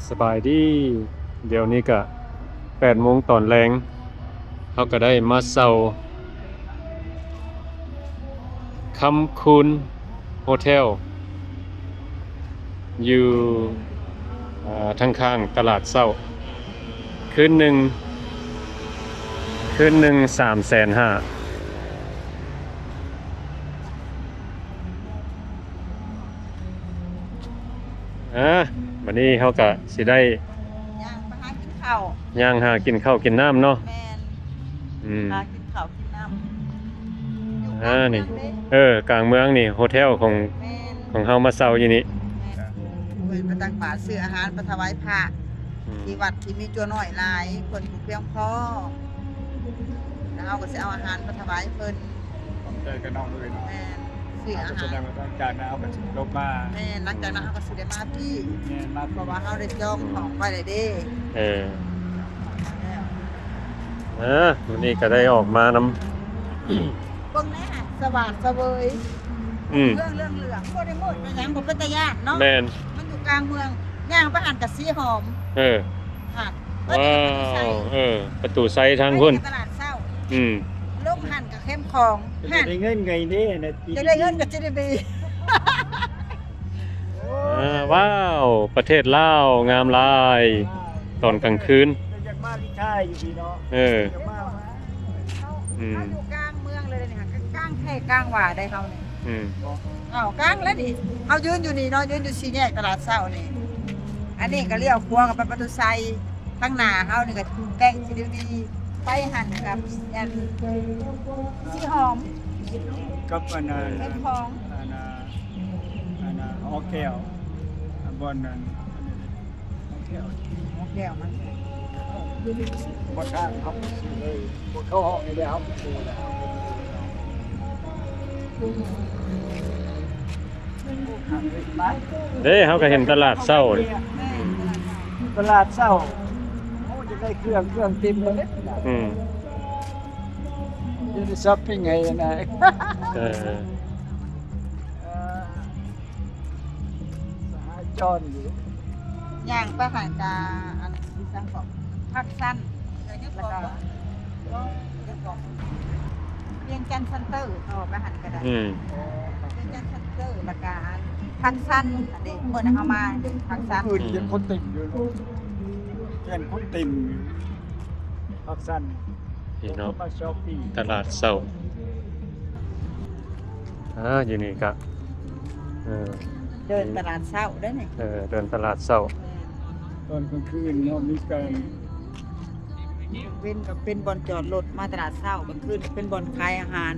ສະບາຍດີ ດຽວນີ້ກະແປດໂມງຕອນແລງ ເຮົາກະໄດ້ມາເຊົ່າຄຳຄູນໂຮເທວ ຢູ່ ເອີ ທາງຂ້າງຕະຫຼາດເຊົ້າ ຄືນໜຶ່ງ ຄືນໜຶ່ງສາມແສນຫ້າ. ອ່າ ບັດນີ້ເຮົາກະຊິໄດ້ຍ່າງໄປຫາກິນເຂົ້າ ຍ່າງຫາກິນເຂົ້າກິນນ້ຳເນາະ. ແມ່ນ ອືມ ຫາກິນເຂົ້າກິນນ້ຳ ຢູ່ ອ່າ ກາງເມືອງເດ້. ນີ້ ເອີ ກາງເມືອງນີ້ ໂຮເທວຂອງ ແມ່ນ ຂອງເຮົາມາເຊົ່າຢູ່ນີ້. ແມ່ນ ເພິ່ນໄປຕັກບາດ ຊື້ອາຫານໄປຖວາຍພະ ອືມ ທີ່ວັດທີ່ມີຈົວນ້ອຍຫຼາຍ ເພິ່ນບໍ່ພຽງພໍ ແລ້ວເຮົາກະຊິເອົາອາຫານໄປຖວາຍເພິ່ນ. ຂອບໃຈກັນເນາະ ເອີຍເນາະ. ແມ່ນ ຊື້ອາຫານ ເຮົາກະສະແດງວ່າຫຼັງຈາກນັ້ນເຮົາກະຊິລົງມາ. ແມ່ນ ຫຼັງຈາກນັ້ນເຮົາກະຊິໄດ້ມາພີ້. ແມ່ນ ມາ ເພາະວ່າເຮົາໄດ້ຈອງຫ້ອງໄວ້ແລ້ວເດ້. ເອີ ເອີ ມື້ນີ້ກະໄດ້ອອກມານຳ ເບິ່ງແນ່ ສະຫວາດສະເຫວີຍ. ອືມ ເຫຼືອງໆ ບໍ່ໄດ້ມືດໄປຫຍັງ ບໍ່ເປັນຕາຢ້ານເນາະ. ແມ່ນ ມັນຢູ່ກາງເມືອງ ຍ່າງໄປຫັ້ນກະສີຫອມ. ເອີ ອ່ະ ວ້າວ ເອີ ປະຕູໄຊທາງພຸ້ນ ຕະຫຼາດເຊົ້າ. ອືມ ລົງຫັ້ນກະເຂັມຂອງ ຢາກໄດ້ເງິນໄງເດ້ນະ ຢາກໄດ້ເງິນກະຈີດີບີ. ອ່າ ວ້າວ ປະເທດລາວງາມຫຼາຍ ຕອນກາງຄືນ. ຢາກມາລີໄທຢູ່ພີ້ເນາະ. ເອີ ຢາກມາ ອືມ ເຮົາຢູ່ກາງເມືອງເລີຍນີ້ ກາງແທ້ກາງວ່າໄດ໋ເຮົານີ້. ອືມ ເອົາກາງແລ້ວນີ້ ເຮົາຢືນຢູ່ນີ້ເນາະ ຢືນຢູ່ສີ່ແຍກຕະຫຼາດເຊົ້ານີ້. ອັນນີ້ກະລ້ຽວຂວາກະໄປປະຕູໄຊ ທາງໜ້າເຮົານີ້ກະແປງຊີດີວີ ໄປຫັ້ນກະອັນສີຫອມ ກັບອັນນັ້ນ ເຂັມຂອງ ອັນນັ້ນ ອັນນັ້ນ ຫໍແກ້ວ ອັນບ່ອນນັ້ນ ອັນນັ້ນ ຫໍແກ້ວ ຫໍແກ້ວມັນ ບໍ່ທາງເຮົາໄປຊື້ເລີຍ ບໍ່ເຂົ້າຫ້ອງນີ້ແລ້ວ ເຮົາໄປຊື້ແລ້ວ. ເດ້ ເຮົາກະເຫັນຕະຫຼາດເຊົ້າເດ້ ຕະຫຼາດເຊົ້າ. ໂອ້ ຢາກໄດ້ເຄື່ອງ ເຄື່ອງເຕັມເລີຍ. ອືມ ຢູ່ໃນຊັອບປິງໃຫ້ນະ. ເອີ ສະຫາຍຈອນຢູ່ ຍ່າງໄປຫັ້ນກະອັນອີຫຍັງເກາະ ພັກຊັນ ແລ້ວກະວຽງຈັນຊັນເຕີ ຕໍ່ໄປຫັ້ນກະໄດ້. ອືມ ວຽງຈັນຊັນເຕີ ແລ້ວກະອັນພັກຊັນ ອັນນີ້ເພິ່ນເອົາມາພັກຊັນ. ອື່ນຍັງຄົນເຕັມຢູ່ເນາະ ຍັງຄົນເຕັມຢູ່ ພັກຊັນ. ນີ້ເນາະ ມາຊັອບປິງ ຕະຫຼາດເຊົ້າ. ອ່າ ຢູ່ນີ້ກະ ເອີ ເດີນຕະຫຼາດເຊົ້າເດ້ນີ້. ເອີ ເດີນຕະຫຼາດເຊົ້າ ຕອນກາງຄືນເນາະ ມີການ ກາງເວັນກະເປັນບ່ອນຈອດລົດ ມາຕະຫຼາດເຊົ້າ ກາງຄືນກະເປັນບ່ອນຂາຍອາຫານ.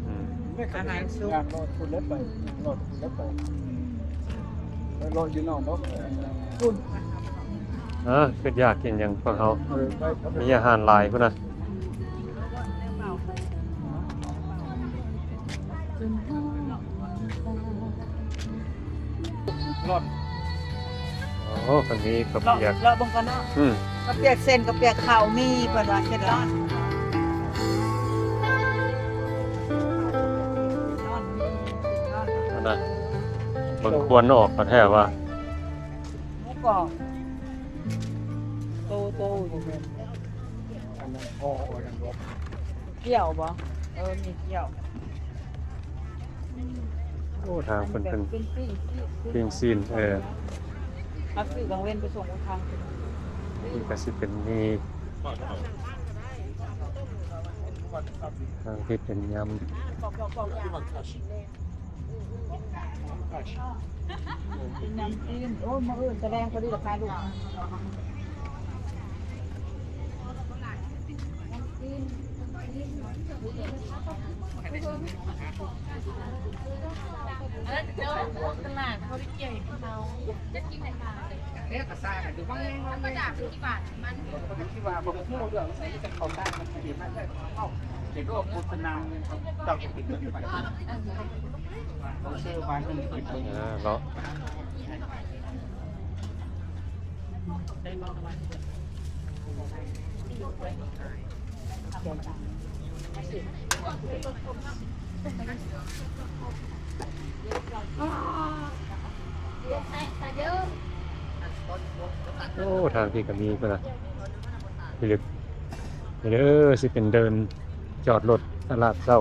ອືມ ອາຫານສຸກ ຍ່າງເລາະພຸ້ນແລ້ວໄປ ຍ່າງເລາະພຸ້ນແລ້ວໄປ ໄປເລາະຢູ່ນອກເນາະ ພຸ້ນ. ເອີ ຄຶດຢາກກິນຫຍັງພວກເຮົາ ເອີ ໄປ ມີອາຫານຫຼາຍພຸ້ນນະ. ໂອ້ ເພິ່ນມີເຂົ້າປຽກ ເລາະເບິ່ງກ່ອນເນາະ. ອືມ ເຂົ້າປຽກເສັ້ນ ເຂົ້າປຽກເຂົ້າມີ ເພິ່ນວ່າເຂດລອນ ອັນນະ ເບິ່ງຄວັນອອກກະແທ້ວ່າ ໝູກອບ ໂຕໂຕຢູ່. ອັນນັ້ນພໍ ອັນນັ້ນບໍ່ ກ້ຽວບໍ່? ເອີ ມີກ້ຽວ. ໂອ້ ທາງເພິ່ນ ເປັນປີ້ງຊີ້ນ ເອີ ເຮົາຊື້ກາງເວັນໄປສົ່ງທາງ ນີ້ກະຊິເປັນໝີ່ ທາງທີ່ເປັນຍຳ. ເປັນຍຳຈີນ. ໂອ້ ມື້ອື່ນຕະແລງພໍດີລະພາລູກ ຍຳຈີນ. ຕະຫຼາດເຂົາໄດ້ກ່ຽວເຂົາ ເດ້ ກະສ້າງ ຢູ່ບ້ານ ທຳມະດາເປັນທີ່ບ້ານ ມັນ ເຂົາກະຄິດວ່າບໍ່ຮູ້ເລື່ອງ ໃສ່ແຕ່ເຂົາຕ່າງກັນ ເຂົາເຮັດມາແລ້ວ ເຂົາເຈົ້າກະເປັນເບິດໄປ ເຂົາເຊື່ອວ່າເພິ່ນເປັນເບິດ. ເອີ ເນາະ ເອີ. ໂອ້ ທາງພີ້ກະມີພຸ້ນນະ ພິລຶກ ນີ້ເດີ ຊິເປັນເດີ່ນຈອດລົດຕະຫຼາດເຊົ້າ.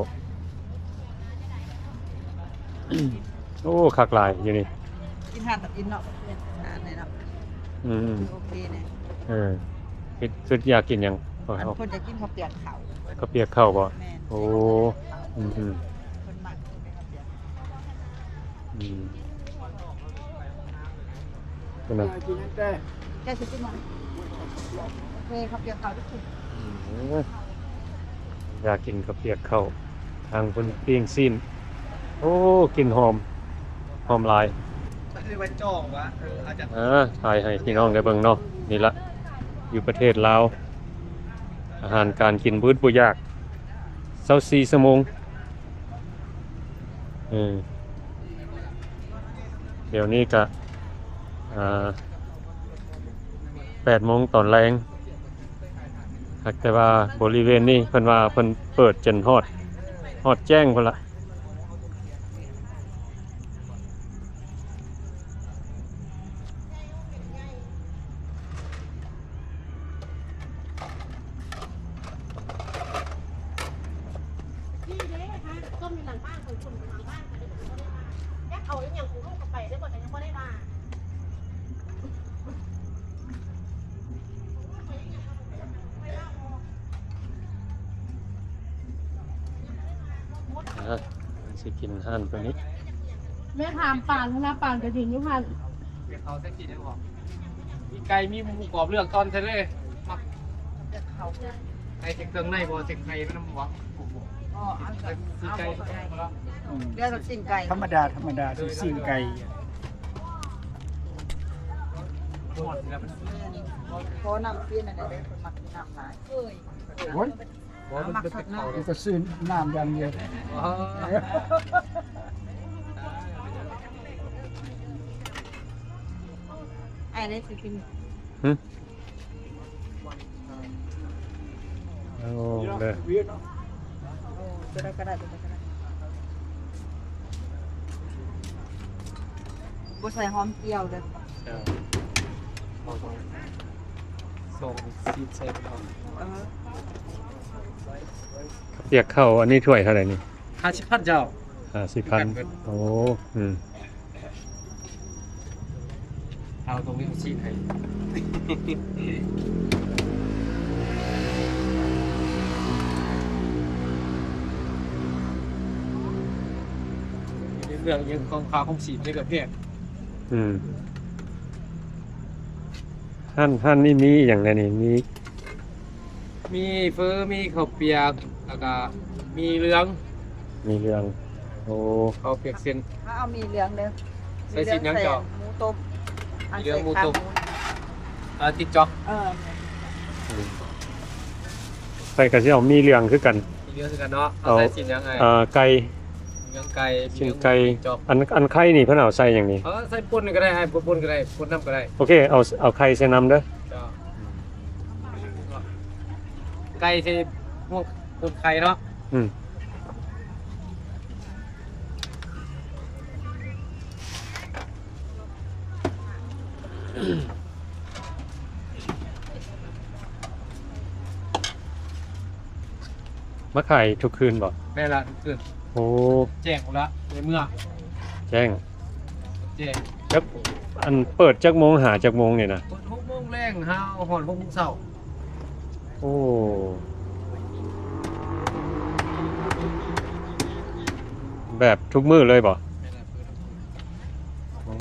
ໂອ້ ຄັກຫຼາຍຢູ່ນີ້ ກິນຮ້ານຕັບອິນເນາະ ຮ້ານນີ້ເນາະ. ອືມ ຄືໂອເຄແນ່. ເອີ ຄິດ ຄິດຢາກກິນຫຍັງ? ອັນເພິ່ນຢາກກິນເຂົ້າປຽກເຂົ້າ. ເຂົ້າປຽກເຂົ້າບໍ? ແມ່ນ. ໂອ້ ອືມໆ ເພິ່ນມັກກິນເຂົ້າປຽກ. ອືມ ເປັນຫຍັງ? ແກຊິກິນຫຍັງ? ໂອເຄ ເຂົ້າປຽກເຂົ້າທຸກຄົນ. ອືມ ຢາກກິນເຂົ້າປຽກເຂົ້າ. ທາງເພິ່ນປີ້ງຊີ້ນ. ໂອ້ ກິ່ນຫອມ ຫອມຫຼາຍ. ເອີ ຖ່າຍໃຫ້ພີ່ນ້ອງໄດ້ເບິ່ງເນາະ. ນີ້ລະ ຢູ່ປະເທດລາວ ອາຫານການກິນບໍ່ອຶດບໍ່ຢາກ ຊາວສີ່ຊົ່ວໂມງ. ເອີ ດຽວນີ້ກະ ອ່າ ແປດໂມງຕອນແລງ ຫາກແຕ່ວ່າບໍລິເວນນີ້ເພິ່ນວ່າເພິ່ນເປີດຈົນຮອດ ຮອດແຈ້ງພຸ້ນລະ. ນີ້ເດ້ ຮ້ານຕົ້ມຢູ່ຫຼັງບ້ານຂ້ອຍພຸ້ນ ຫຼັງບ້ານຂ້ອຍເດ້ ຂ້ອຍບໍ່ໄດ້ມາ. ຈັກເອົາອີ່ຫຍັງຂອງລູກເຂົ້າໄປເດ້ ຂ້ອຍກະຍັງບໍ່ໄດ້ມາ. ອ່າ ຊິກິນຮ້ານໂຕນີ້. ແມ່ຖາມປານຫັ້ນນະ ປານກະຢືນຢູ່ຫັ້ນ. ເອົາແຕ່ກິນຫຍັງບໍ? ມີໄກ່ ມີໝູກອບ ເລືອກຕອນໃສ່ເລີຍ. ມັກໄກ່ ໃສ່ເຄື່ອງໃນບໍ? ໃສ່ໄຂ່ມັນນຳບໍ? ອໍ ເອົາ ຊິໄກ່ ເລືອກແຕ່ຊີ້ນໄກ່ ທຳມະດາ ທຳມະດາ ຊີ້ນໄກ່. ພໍນ້ຳກິນອັນໃດເດ້ ເພິ່ນມັກກິນນ້ຳຫຼາຍ. ໂອ້ຍ ບໍ່ ມັນ ມັກ ມັນ ມັກ ມັນກະຊື້ນ້ຳຢ່າງດຽວ. ອໍ ອ້າຍໄດ້ຊິກິນ ຫຶ? ໂອ້ ເດີ ໂອ້ ຕົວໃດກະໄດ້ ຕົວໃດກະໄດ້ ບໍ່ໃສ່ຫອມກ່ຽວເດີ. ເຈົ້າ ສອງຊີ້ນໃສ່ໄປເນາະ. ເອີ ເຂົ້າປຽກເຂົ້າ ອັນນີ້ຖ້ວຍເທົ່າໃດນີ້? ຫ້າສິບພັນເຈົ້າ. ຫ້າສິບພັນ ຄືກັນເບິດ. ໂອ້ ອືມ ເຮົາຕ້ອງມີຊີ້ນໃຫ້ ໃນເລື່ອງຂອງຄ່າຄອງຊີບນີ້ກະແພງ. ອືມ ຮ້ານ ຮ້ານນີ້ມີອີ່ຫຍັງແດ່ນີ້? ມີ ມີເຝີ ມີເຂົ້າປຽກ ແລ້ວກະມີເຫຼືອງ ມີເຫຼືອງ. ໂອ້ ເຂົ້າປຽກເສັ້ນ ເຮົາເອົາໝີ່ເຫຼືອງເດີ. ໃສ່ຊີ້ນຫຍັງເຈົ້າ? ໝູຕົ້ມ ມີເຫຼືອງໝູຕົ້ມ. ເອີ ຕິດຈອກ ເອີ ອືມ ຂ້ອຍກະຊິເອົາໝີ່ເຫຼືອງຄືກັນ. ມີເຫຼືອງຄືກັນເນາະ. ເອົາ ເອົາໃສ່ຊີ້ນຫຍັງອ້າຍ? ເອີ ໄກ່ ເຫຼືອງໄກ່ ຊີ້ນໄກ່. ອັນ ອັນໄຂ່ນີ້ເພິ່ນເອົາໃສ່ຫຍັງນີ້? ເອີ ໃສ່ປົ່ນກະໄດ້ ໃຫ້ປ່ນກະໄດ້ ປົ່ນນຳກະໄດ້. ໂອເຄ ເອົາ ເອົາໄຂ່ໃສ່ນຳເດີ. ເຈົ້າ ໄກ່ໃສ່ພວກ ພວກໄຂ່ເນາະ. ອືມ ມາຂາຍທຸກຄືນບໍ? ແມ່ນລະ ທຸກຄືນ. ໂອ້ ແຈ້ງພຸ້ນລະ ໄດ້ເມືອ. ແຈ້ງ ແຈ້ງ. ຈັກ ອັນ ເປີດຈັກໂມງຫາຈັກໂມງນີ້ນະ? ເປີດຫົກໂມງແລງ ຫາຮອດຫົກໂມງເຊົ້າ. ໂອ້ ແບບທຸກມື້ເລີຍບໍ? ແມ່ນລະ ເປີດທຸກມື້. ໂອ້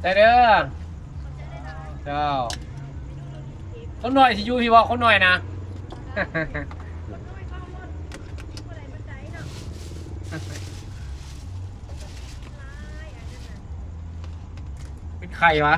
ໄດ້ເດີ ເຈົ້າ. ຄົນໜ້ອຍຊິຢູ່ພີ້ບໍ? ຄົນໜ້ອຍນະ ເປັນໄຂ້ຫວາ?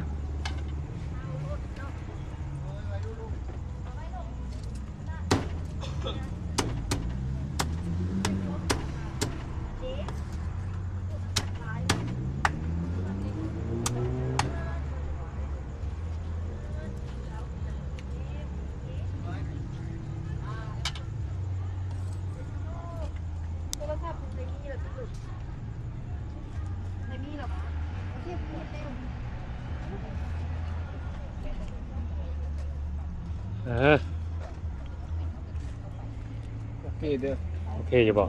ເອີ ໂອເຄເດີ ໂອເຄຢູ່ບໍ່?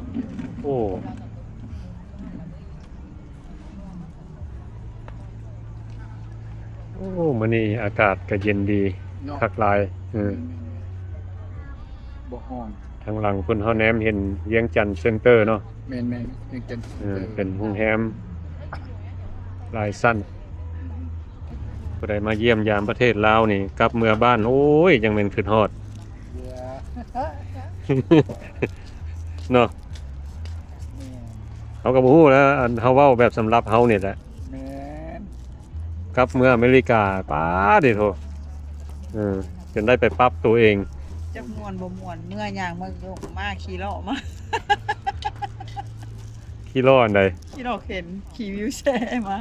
ໂອ້ ໂອ້ ມື້ນີ້ອາກາດກໍເຢັນດີ ເນາະ ຄັກຫຼາຍ. ເອີ ແມ່ນໆໆ ບໍ່ຮ້ອນ. ທາງຫຼັງພຸ້ນເຮົາແນມເຫັນວຽງຈັນເຊັນເຕີເນາະ. ແມ່ນໆ ວຽງຈັນເຊັນເຕີ ເອີ ເປັນໂຮງແຮມຫຼາຍຊັ້ນ. ອືມ ຜູ້ໃດມາຢ້ຽມຢາມປະເທດລາວນີ້ ກັບເມືອບ້ານ ໂອ້ຍ ຈັ່ງແມ່ນຄິດຮອດ ເນາະ. ແມ່ນ ເຮົາກໍບໍ່ຮູ້ແຫຼະ ອັນເຮົາເວົ້າແບບສຳລັບເຮົານີ້ແຫຼະ. ແມ່ນ ກັບເມືອອາເມລິກາ ປາດເດໂທ ເອີ ຈົນໄດ້ໄປປັບໂຕເອງ. ຈັກມ່ວນບໍ່ມ່ວນ ເມືອຍ່າງມາຍົກມາຂີ່ລໍ້ມາ ຂີ່ລໍ້ອັນໃດ? ຂີ່ລໍ້ເຂັນ ຂີ່ວີວແຊມາ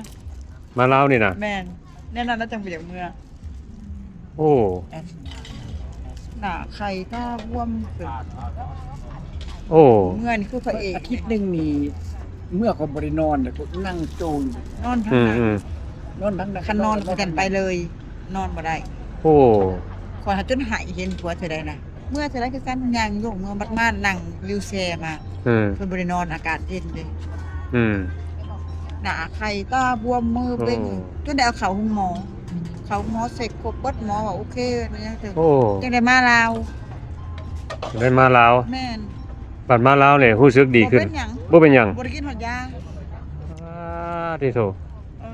ມາລາວນີ້ນະ? ແມ່ນ ແນວນັ້ນລະຈັ່ງບໍ່ຢາກເມືອ. ໂອ້ ໜ້າໄຂ່ຕາບວມຂຶ້ນ. ໂອ້ ເມືອນີ້ຄືພະເອກ. ອາທິດໜຶ່ງນີ້ ເມືອກໍບໍ່ໄດ້ນອນເດ້ ກໍນັ່ງໂຈຢູ່ ນອນທາງ ອືມໆ ນອນທາງນັ້ນ ຄັນນອນຄືກັນໄປເລີຍ ນອນບໍ່ໄດ້. ໂອ້ ຂ້ອຍຫາຈົນໄຫ້ ເຫັນຜົວເທື່ອໃດນະ ເມືອເທື່ອໃດຄືກັນ ຍ່າງຍົກເມືອ ບັດມານັ່ງວີວແຊມາ. ອືມ ເພິ່ນບໍ່ໄດ້ນອນ ອາກາດເຢັນເດ້. ອືມ ໜ້າໄຂ່ຕາບວມ ມືເບັງ. ໂອ້ ຈົນໄດ້ເອົາເຂົ້າໂຮງໝໍ ເຂົ້າໂຮງໝໍເຊັກຄົບເບິດ ໝໍວ່າໂອເຄ ແມ່ນຫຍັງເຖິງ ໂອ້ ຈັ່ງໄດ້ມາລາວ ຈັ່ງໄດ້ມາລາວ. ແມ່ນ ບັດມາລາວນີ້ຮູ້ສຶກດີຂຶ້ນ. ບໍ່ເປັນຫຍັງ ບໍ່ເປັນຫຍັງ ບໍ່ໄດ້ກິນຮອດຢາ. ອາ ຕິໂທ ເອີ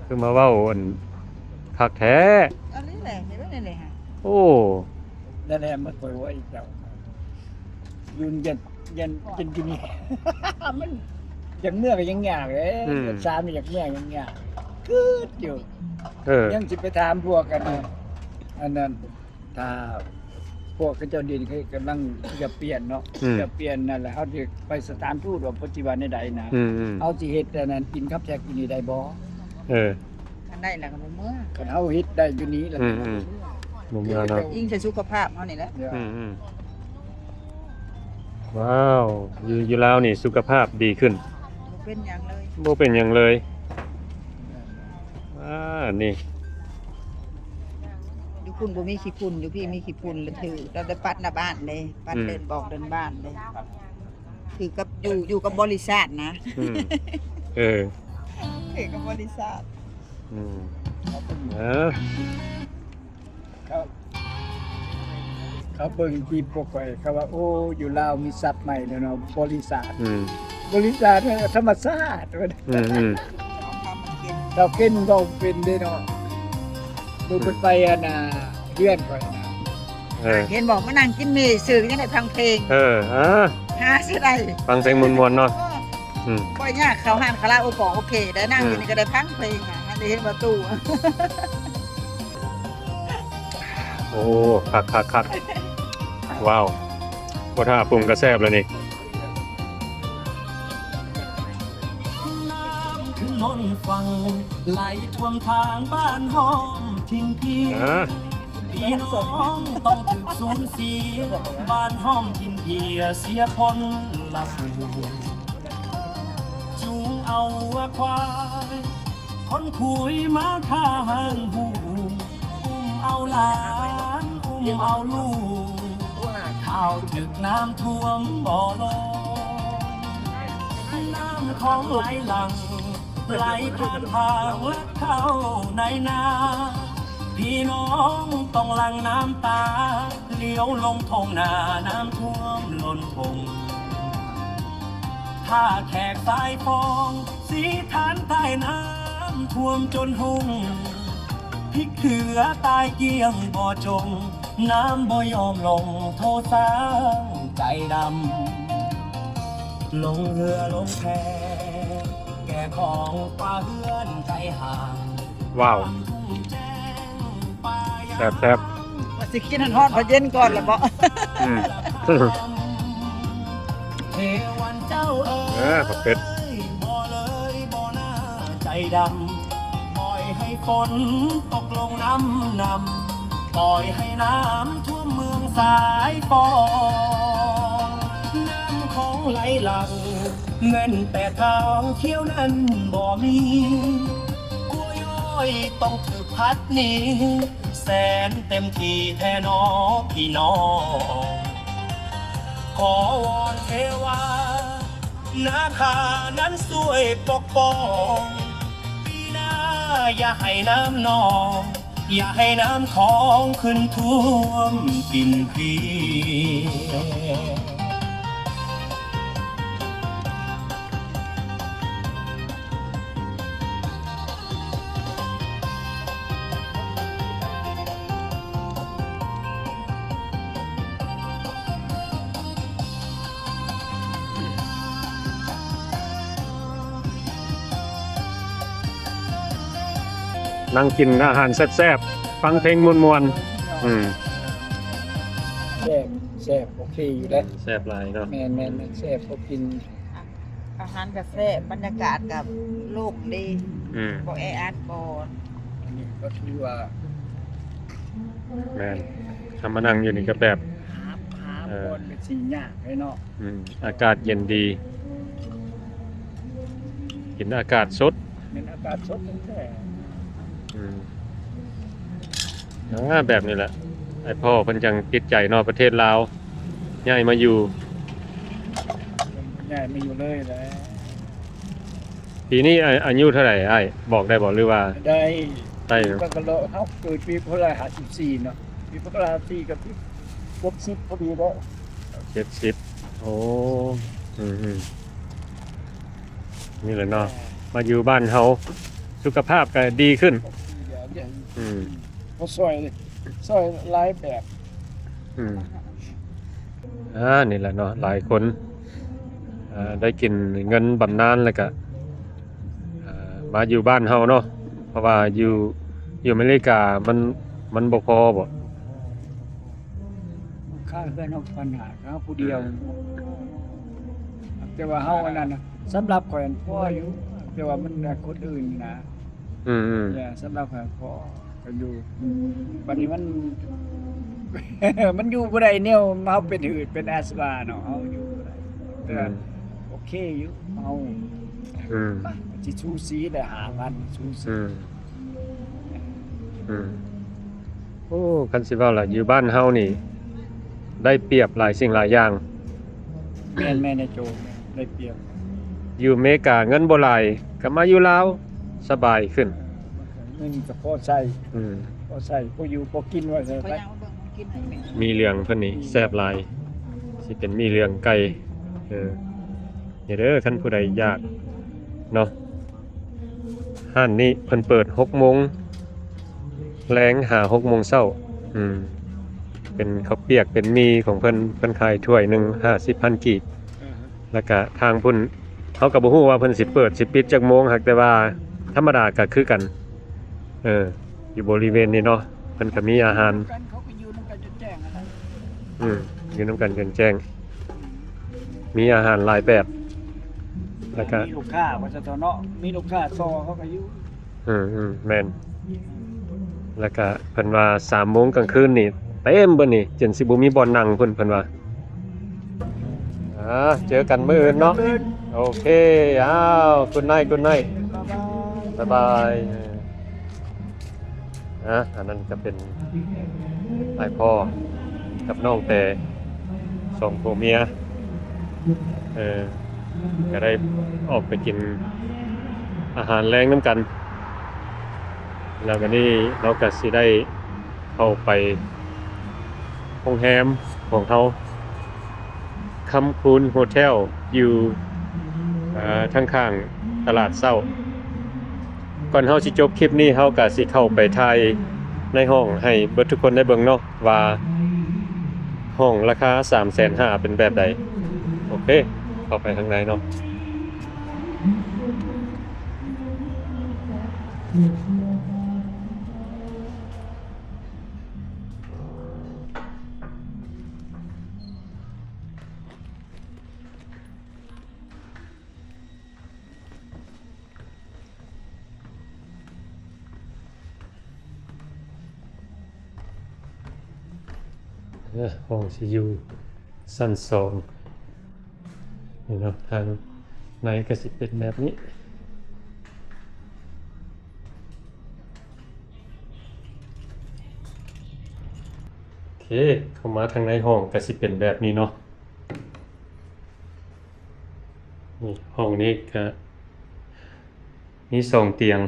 ຄືມາເວົ້າອັນຄັກແທ້. ອັນນີ້ແຫຼະ ເຫັນບໍ່ນີ້ແຫຼະ. ໂອ້ ນັ້ນແຫຼະ ມັນຂ້ອຍວ່າອີເຈົ້າ ຢູ່ຢັນ ຢັນ ຢັນຢູ່ນີ້ ມັນຢາກເມືອກໍຍັງຍາກເດ້. ອືມ ເດືອນສາມນີ້ຢາກເມືອຍັງຍາກ ຄິດຢູ່. ເອີ ຍັງຊິໄປຖາມພວກກັນ ອັນນັ້ນ ຖ້າພວກເຂົາເຈົ້າດິນ ເຂົາກຳລັງຈະປ່ຽນເນາະ. ອືມ ຈະປ່ຽນນັ້ນແຫຼະ ເຮົາຊິໄປສະຖານທູດວ່າເພິ່ນຊິວ່າແນວໃດນະ. ອືມໆ ເຮົາຊິເຮັດອັນນັ້ນ ອິນຄັມແທັກຢູ່ນີ້ໄດ້ບໍ່? ເອີ ຄັນໄດ້ແລ້ວກໍບໍ່ເມືອ. ຄັນເຮົາເຮັດໄດ້ຢູ່ນີ້ແລ້ວ ອືມໆ ບໍ່ເມືອເນາະ ອີງໃສ່ສຸຂະພາບເຮົານີ້ແຫຼະ. ເອີ ອືມໆ ວ້າວ ຢູ່ ຢູ່ລາວນີ້ສຸຂະພາບດີຂຶ້ນ ບໍ່ເປັນຫຍັງເລີຍ ບໍ່ເປັນຫຍັງເລີຍ. ອ່າ ນີ້ ຢູ່ພຸ້ນບໍ່ມີຂີ້ຝຸ່ນ ຢູ່ພີ້ມີຂີ້ຝຸ່ນ ລະຖືກ ລະໄດ້ປັດໜ້າບ້ານເດ້ ປັດ ອືມ ເດີ່ນບອກເດີ່ນບ້ານເດ້ ຖືກກັບ ຢູ່ ຢູ່ກັບບໍລິສັດນະ. ອືມ ເອີ ຖືກກັບບໍລິສັດ. ອືມ ເອີ ເຂົາ ເຂົາເບິ່ງຄລິບພວກຂ້ອຍ ເຂົາວ່າ ໂອ້ ຢູ່ລາວມີສັບໃໝ່ແລ້ວເນາະ ບໍລິສັດ. ອືມ ບໍລິສັດ ທຳມະຊາດ. ອືມໆ ເຂົາເປັນ ເວົ້າເປັນເດ້ເນາະ. ມື້ເພິ່ນໄປອັນນ່າ ເຮືອນຂ້ອຍນະ ເອີ ເຫັນບໍ່ ມານັ່ງກິນໝີ່ຊື່ຍັງໄດ້ຟັງເພງ. ເອີ ອ່າ ຫາຊິໄດ້ຟັງເພງມ່ວນໆເນາະ. ເອີ ອືມ ບໍ່ຍາກ ເຂົ້າຮ້ານຄາຣາໂອເກະ ໂອເຄ ໄດ້ນັ່ງ ອືມ ຢູ່ນີ້ກໍໄດ້ຟັງເພງນະ ອັນນີ້ເຫັນປະຕູ. ໂອ້ ຄັກໆໆ ວ້າວ ບໍ່ຖ້າປຸງກໍແຊບແລ້ວນີ້. ນ້ຳຂຶ້ນລົ້ນຝັ່ງ ໄຫຼຖ້ວມທາງບ້ານຫ້ອມຖິ່ນພີ ອ່າ ພີ່ນ້ອງຕ້ອງຖືກສູນເສຍ ບ້ານຫ້ອມຖິ່ນເພຍເສຍພົນລະຜູ້ ຈູງເອົາວັວຄວາຍ ຄົນຄຸຍມາຂ້າງຫູ ອຸ້ມເອົາຫຼານ ອຸ້ມເອົາລູກ ເອົາຖືກນ້ຳຖ້ວມບໍ່ລົງ ນ້ຳຂອງໄຫຼຫຼັ່ງ ໄຫຼຜ່ານທາງລັກເຂົ້າໃນນາ ພີ່ນ້ອງຕ້ອງຫຼັ່ງນ້ຳຕາ ຫຼຽວລົງທົ່ງນາ ນ້ຳຖ້ວມລົ້ນທົ່ງ ຖ້າແຂກສາຍຟອງ ສີທານຕາຍນ້ຳຖ້ວມຈົນຮຸ່ງ ພິກເຫຼືອຕາຍກ້ຽງບໍ່ຈົງ ນ້ຳບໍ່ຍອມລົງ ໂທສາງໃຈດຳ ລົງເຮືອລົງແພ ແກ່ຂອງປ່າເຮືອນໄກຫ່າງ ວ້າວ ແຊບໆ ວ່າຊິກິນຮ້ອນໆ ພໍເຢັນກ່ອນລະເບາະ. ອືມ ເທວັນເຈົ້າເອີຍ ເອີ ຜັກເປັດ ບໍ່ເລີຍບໍ່ໜ້າໃຈດຳ ປ່ອຍໃຫ້ຝົນຕົກລົງນຳນຳ ປ່ອຍໃຫ້ນ້ຳຖ້ວມເມືອງສາຍຟອງ ນ້ຳຂອງໄຫຼຫຼັ່ງ ແມ່ນແຕ່ທາງທ່ຽວນັ້ນບໍ່ມີ ກົວຍ້ອ ຕ້ອງຖືກພັດໜີ ແສນເຕັມທີ່ແທ້ໜໍພີ່ນ້ອງ. ຂໍວອນເທວານາຄານັ້ນຊ່ວຍປົກປ້ອງ ປີໜ້າຢ່າໃຫ້ນ້ຳນອງ ຢ່າໃຫ້ນ້ຳຂອງຂຶ້ນຖ້ວມປິ່ນເພຍ. ນັ່ງກິນອາຫານແຊບໆ ຟັງເພງມ່ວນໆ. ອືມ ແຊບ ແຊບ ໂອເຄຢູ່ເດ້ ແຊບຫຼາຍເນາະ. ແມ່ນໆໆ ແຊບ ພໍກິນ ອາ ອາຫານກໍແຊບ ບັນຍາກາດກໍໂລ່ງດີ. ອືມ ບໍ່ແອອັດ ບໍ່ ອັນນີ້ກໍຖືວ່າ ແມ່ນ ຖ້າມານັ່ງຢູ່ນີ້ກໍແບບ ຫາ ຫາ ເອີ ບ່ອນກໍຊິຍາກເດ້ເນາະ. ອືມ ອາກາດເຢັນດີ ກິນອາກາດສົດ ແມ່ນ ອາກາດສົດແທ້ໆ. ອືມ ອ່າ ແບບນີ້ແຫຼະ ອ້າຍພໍ່ເພິ່ນຈັ່ງຕິດໃຈເນາະ ປະເທດລາວ ຍ້າຍມາຢູ່ ຍ້າຍມາຢູ່ເລີຍແຫຼະ. ປີນີ້ອາ ອາຍຸເທົ່າໃດອ້າຍ ບອກໄດ້ບໍ່ ຫຼືວ່າ ໄດ້ ໄດ້ເນາະ? ກໍລະ ເຮົາເກີດປີພະລະຫ້າສິບສີ່ເນາະ ປີພະລະຫ້າສິບສີ່ກໍຄືຄົບສິບພໍດີແລ້ວ ເຈັດສິບ. ໂອ້ ອືມໆ ນີ້ແຫຼະເນາະ ມາຢູ່ບ້ານເຮົາ ສຸຂະພາບກໍດີຂຶ້ນ. ອືມ ເຂົາຊ່ອຍ ຊ່ອຍຫຼາຍແບບ. ອືມ ອ່າ ນີ້ແຫຼະເນາະ ຫຼາຍຄົນ ເອີ ໄດ້ກິນເງິນບຳນານ ແລ້ວກະ ເອີ ມາຢູ່ບ້ານເຮົາເນາະ ເພາະວ່າຢູ່ ຢູ່ອາເມລິກາມັນ ມັນບໍ່ພໍບໍ? ຄ່າເຮືອນຫົກພັນຫ້າ ເຮົາຜູ້ດຽວ. ອືມ ແຕ່ວ່າເຮົາອັນນັ້ນນະ ສຳລັບຂ້ອຍຫັ້ນພໍຢູ່ ແຕ່ວ່າມັນຄົນອື່ນນະ. ອືມໆ ສຳລັບຂ້ອຍພໍ ກໍຢູ່ ບັດນີ້ມັນ ມັນຢູ່ບໍ່ໄດ້ແນວເຮົາເປັນຫືດເປັນແອັດສະມາເນາະ ເຮົາຢູ່ບໍ່ໄດ້ ແຕ່ ອືມ ໂອເຄຢູ່ເຮົາ. ອືມ ຊິສູສີໄດ້ຫ້າພັນ ສູສີ. ອືມ ອືມ ໂອ້ ຄັນຊິເວົ້າລະ ຢູ່ບ້ານເຮົານີ້ໄດ້ປຽບຫຼາຍສິ່ງຫຼາຍຢ່າງ. ແມ່ນໆ ນາຍໂຈ ໄດ້ປຽບ. ຢູ່ເມກາເງິນບໍ່ຫຼາຍ ກໍມາຢູ່ລາວສະບາຍຂຶ້ນ ເງິນກໍພໍໃຊ້. ອືມ ພໍໃຊ້ ພໍຢູ່ ພໍກິນ ວ່າຊັ້ນໄປ. ໝີ່ເຫຼືອງເພິ່ນນີ້ແຊບຫຼາຍ ຊິເປັນໝີ່ເຫຼືອງໄກ່. ເອີ ນີ້ເດີ ຄັນຜູ້ໃດຢາກເນາະ ຮ້ານນີ້ເພິ່ນເປີດຫົກໂມງແລງຫາຫົກໂມງເຊົ້າ. ອືມ ເປັນເຂົ້າປຽກ ເປັນໝີ່ຂອງເພິ່ນ ເພິ່ນຂາຍຖ້ວຍໜຶ່ງຫ້າສິບພັນກີບ. ແລ້ວກະທາງພຸ້ນ ເຮົາກໍບໍ່ຮູ້ວ່າເພິ່ນຊິເປີດ ຊິປິດຈັກໂມງ ຫາກແຕ່ວ່າທຳມະດາກໍຄືກັນ. ເອີ ຢູ່ບໍລິເວນນີ້ເນາະ ເພິ່ນກໍມີອາຫານ. ອືມ ຢູ່ນຳກັນຈົນແຈ້ງ ມີອາຫານຫຼາຍແບບ ແລ້ວກະມີລູກຄ້າວ່າຊັ້ນເຖາະເນາະ ມີລູກຄ້າຊໍເຂົາກໍຢູ່. ອືມໆ ແມ່ນ ແລ້ວກະເພິ່ນວ່າສາມໂມງກາງຄືນນີ້ເຕັມເບິດນີ້ ຈົນຊິບໍ່ມີບ່ອນນັ່ງພຸ້ນ ເພິ່ນວ່າ. ອ່າ ເຈີກັນມື້ອື່ນເນາະ. ໂອເຄ ອ້າວ Good night Good night ບາຍບາຍ. ອ່າ ອັນນັ້ນກໍເປັນອ້າຍພໍ່ກັບນ້ອງແຕ່ສອງຜົວເມຍ ເອີ ກໍໄດ້ອອກໄປກິນອາຫານແລງນຳກັນ ແລ້ວບັດນີ້ເຮົາກໍຊິໄດ້ເຂົ້າໄປໂຮງແຮມຂອງເຮົາ ຄຳຄູນໂຮເທວ ຢູ່ ເອີ ທາງຂ້າງຕະຫຼາດເຊົ້າ. ກ່ອນເຮົາຊິຈົບຄລິບນີ້ ເຮົາກະຊິເຂົ້າໄປຖ່າຍໃນຫ້ອງໃຫ້ເບິດທຸກຄົນໄດ້ເບິ່ງເນາະ ວ່າຫ້ອງລາຄາສາມແສນຫ້າເປັນແບບໃດ. ໂອເຄ ເຂົ້າໄປຂ້າງໃນເນາະ. ເອີ ຫ້ອງຊິຢູ່ຊັ້ນສອງນີ້ເນາະ ທາງໃນກໍຊິເປັນແບບນີ້. ເຄ ເຂົ້າມາທາງໃນຫ້ອງກໍຊິເປັນແບບນີ້ເນາະ. ນີ້ ຫ້ອງນີ້ກໍມີສອງຕຽງ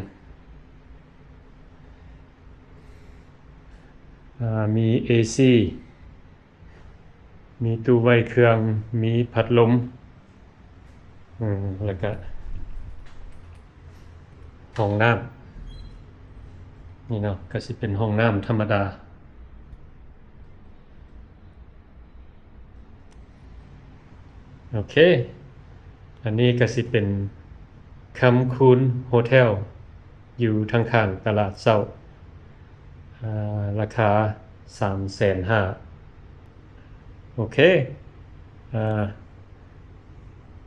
ອ່າ ມີເອຊີ ມີຕູ້ໄວ້ເຄື່ອງ ມີພັດລົມ ອືມ ແລ້ວກະຫ້ອງນ້ຳ ນີ້ເນາະ ກະຊິເປັນຫ້ອງນ້ຳທຳມະດາ. ໂອເຄ ອັນນີ້ກະຊິເປັນຄຳຄູນໂຮເທວ ຢູ່ທາງຂ້າງຕະຫຼາດເຊົ້າ ອາ ລາຄາສາມແສນຫ້າ. ໂອເຄ ອາ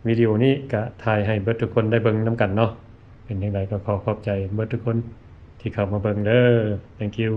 ວິດີໂອນີ້ກະຖ່າຍໃຫ້ເບິດທຸກຄົນໄດ້ເບິ່ງນຳກັນເນາະ. ເປັນຈັ່ງໃດກໍຂໍຂອບໃຈເບິດທຸກຄົນທີ່ເຂົ້າມາເບິ່ງເດີ. Thank you.